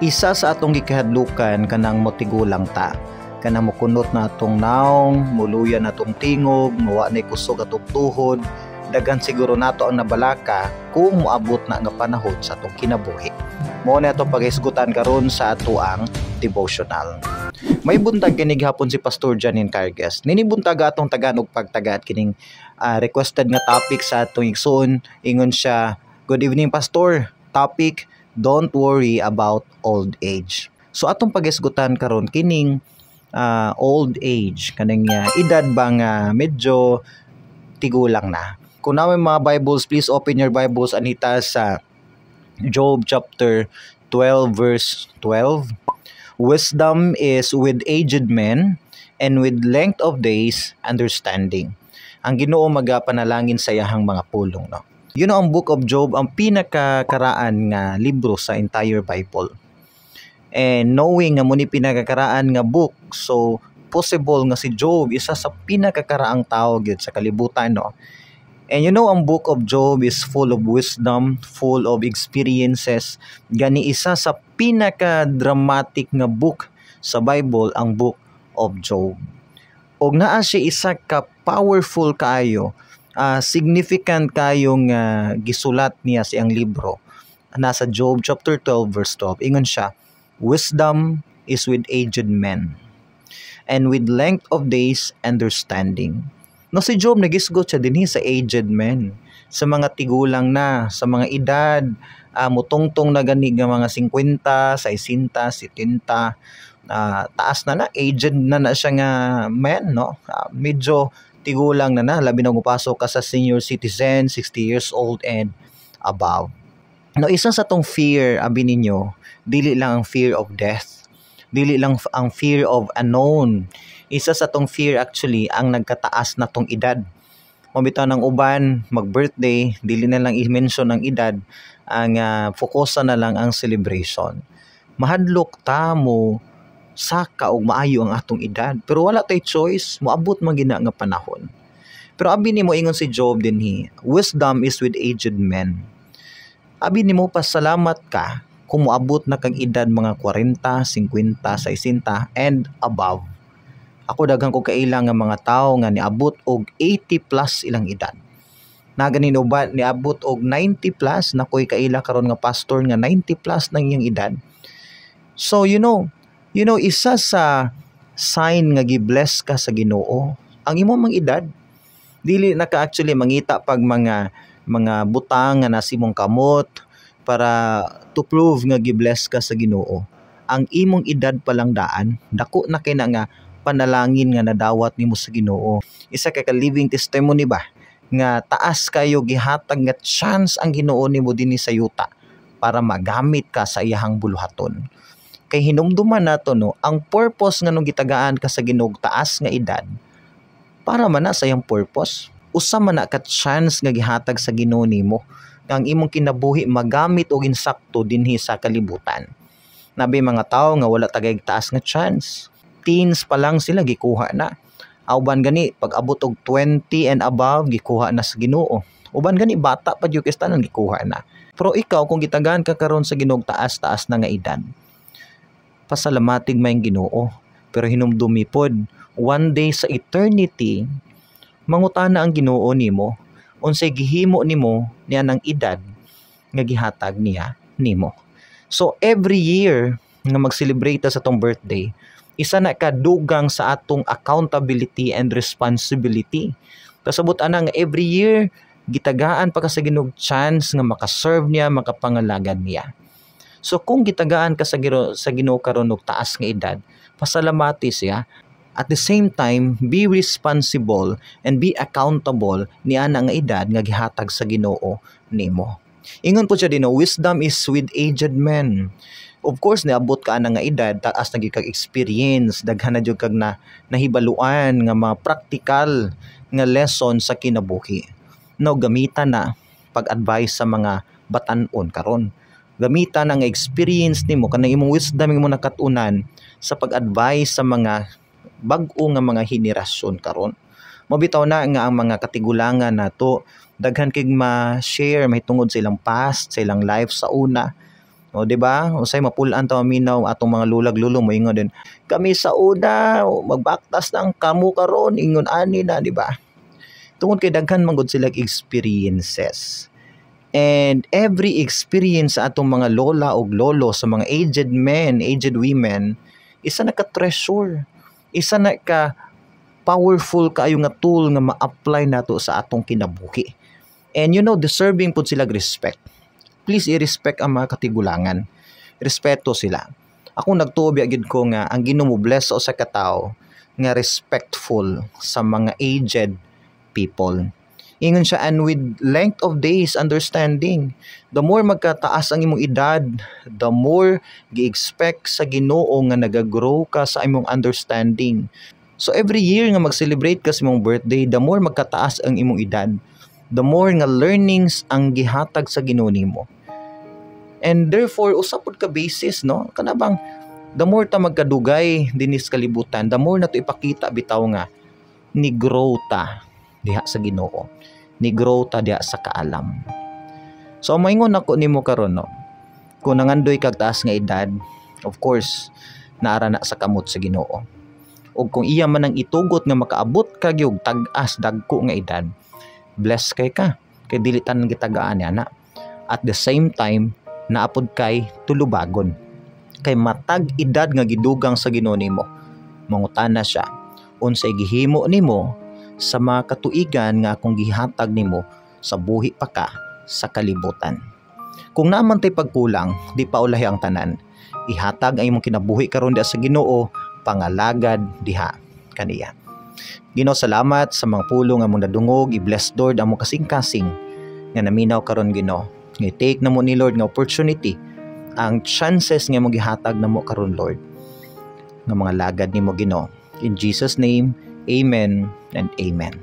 Isa sa atong gikahadlukan kanang motigulang ta, kanang mokunot na atong naong, muluya na atong tingog, mawa na kusog atong tuhod. Daghan siguro nato ang nabalaka kung moabot na nga panahon sa atong kinabuhi. Mao na atong paghisgutan karon sa atoang devotional. May buntag kinig hapon si Pastor Janine Carges. Nini buntag atong tagaan og pagtaga at kining requested nga topic sa atong igsoon. Ingon siya, "Good evening, Pastor. Topic, don't worry about old age." So atong paghisgutan karon kining old age, kaning edad ba nga medyo tigulang na. Kung naa may mga Bibles, please open your Bibles anita sa Job chapter 12 verse 12. "Wisdom is with aged men and with length of days understanding." Ang Ginoo magapanalangin sa iyahang mga pulong, no. Ang Book of Job ang pinakakaraan nga libro sa entire Bible. And knowing nga mao ni pinakakaraan nga book, so possible nga si Job isa sa pinakakaraang tao gyud sa kalibutan, no. And ang Book of Job is full of wisdom, full of experiences. Gani isa sa pinaka-dramatic nga book sa Bible ang Book of Job. Og naa siya isa ka powerful kaayo, significant kayo nga gisulat niya sa iyang libro. Nasa Job chapter 12 verse 12. Ingon siya, "Wisdom is with aged men and with length of days understanding." No, si Job nagisgot siya dinhi sa aged men, sa mga tigulang na, sa mga edad, mutungtong na gani nga mga 50, 60, 70, taas na na, aged na na siya nga man, no? Medyo tigulang na na, labi na mupasok ka sa senior citizen, 60 years old and above. No, isa sa tong fear, abi ninyo, dili lang ang fear of death. Dili lang ang fear of unknown. Isa sa tong fear actually ang nagkataas na tong edad. Mao bitaw ng uban mag-birthday, dili na lang i-mention ang edad, ang fokusan na lang ang celebration. Mahadlok ta mo saka og maayo ang atong edad, pero wala tay choice, moabot man gina nga panahon. Pero abi nimo, ingon si Job dinhi, "Wisdom is with aged men." Abi nimo, pasalamat ka kung moabot na kag edad mga 40, 50, 60 and above. Ako, daghan ko kaila nga mga tawo nga niabot og 80 plus ilang edad. Na ganin uban niabot og 90 plus na koy kaila karon nga pastor nga 90 plus nang iyang edad. So isa sa sign nga gi-bless ka sa Ginoo ang imo mang edad. Dili na ka actually mangita pag mga butang nga nasa imong kamot para to prove nga gi-bless ka sa Ginoo. Ang imong edad pa lang daan, dako na kay na nga panalangin nga nadawat nimo sa Ginoo. Isa ka living testimony ba nga taas kayo gihatag nga chance ang Ginoo nimo dinhi sa yuta para magamit ka sa iyahang buluhaton. Kay hinumduman nato, no, ang purpose nga nung gitagaan ka sa Ginoo taas nga edad para man na sa iyang purpose. Usa man na ka chance nga gihatag sa Ginoo nimo nga ang imong kinabuhi magamit og insakto dinhi sa kalibutan. Nabi mga tawo nga wala tagay taas nga chance. Teens pa lang sila gikuha na. Uban gani pag abot og 20 and above, gikuha na sa Ginoo. Uban gani bata pa gyud tanan gikuha na. Pero ikaw, kung gitagaan ka karon sa Ginoo taas-taas na nga edad, pasalamatig may Ginoo. Pero hinumdumi pod, one day sa eternity, mangutana ang Ginoo nimo unsay gihimo nimo niya ng edad nga gihatag niya nimo. So every year nga mag-celebrate ta sa atong birthday, isa na ka dugang sa atong accountability and responsibility. Kasabot ana nga every year gitagaan pa ka sa Ginoo chance nga makaserve niya, makapangalagad niya. So kung gitagaan ka sa Ginoo karon og taas nga edad, pasalamati siya. At the same time, be responsible and be accountable niana nga edad nga gihatag sa Ginoo nimo. Ingon po siya din, "Wisdom is with aged men." Of course, niabot ka ana nga edad, taas na gyud kag experience, daghan na gyud kag na nahibaluan nga mga practical nga lesson sa kinabuhi. No, gamitan na pag-advise sa mga batan-on karon. Gamitan ang experience nimo, kanang imong wisdom imo nakat-unan sa pag-advise sa mga bag-o nga mga henerasyon karon. Mabitaw na nga ang mga katigulangan nato daghan kay ma-share mahitungod sa ilang past, sa ilang life sa una. O, di ba? Usay mapul-an ta maminaw atong mga lolag lolo, moingon din. "Kami sa una, magbaktas ng kamo karon," ingon ani na, di ba? Tungod kay daghan man gud sila experiences. And every experience sa atong mga lola og lolo, sa mga aged men, aged women, isa na ka treasure. Isa na ka powerful kaayo nga tool nga ma-apply nato sa atong kinabuhi. And deserving pud sila respect. Please i-respect ang mga katigulangan. Respeto sila. Ako, nagtuo biya gid ko nga ang Ginoo mo bless sa usa ka tawo nga respectful sa mga aged people. Ingon siya, "And with length of days, understanding." The more magkataas ang imong edad, the more gi-expect sa Ginoo nga nagagrow ka sa imong understanding. So every year nga mag-celebrate ka sa imong birthday, the more magkataas ang imong edad, the more nga learnings ang gihatag sa Ginoo nimo. And therefore, usa pud ka basis, no? Kana bang the more ta magkadugay dinis kalibutan, the more nato ipakita bitaw nga ni grow ta diha sa Ginoo. Ni grow ta diha sa kaalam. So maingon ako nimo karon, no? Kung nangandoy kag taas nga edad, of course, naara na sa kamot sa Ginoo. Ug kung iya man ang itugot nga makaabot ka gyud tag-as dagko nga edad, bless kay ka kay dili tanan gitagaan niya na. At the same time, naa pod kay tulubagon. Kay matag edad nga gidugang sa Ginoo nimo, mangutana siya, "Unsay gihimo nimo sa mga katuigan nga akong gihatag nimo sa buhi pa ka sa kalibutan?" Kung naa man tay pagkulang, di pa ulahi ang tanan. Ihatag ang imong kinabuhi karon diha sa Ginoo, pangalagad diha kaniya. Ginoo, salamat sa mga pulong nga among nadungog. I-bless, Lord, among kasing-kasing nga naminaw karon, Ginoo. Nga take namo ni, Lord, nga opportunity, ang chances nga imong gihatag namo karon, Lord, nga mga lagad nimo, Ginoo. In Jesus' name, amen and amen.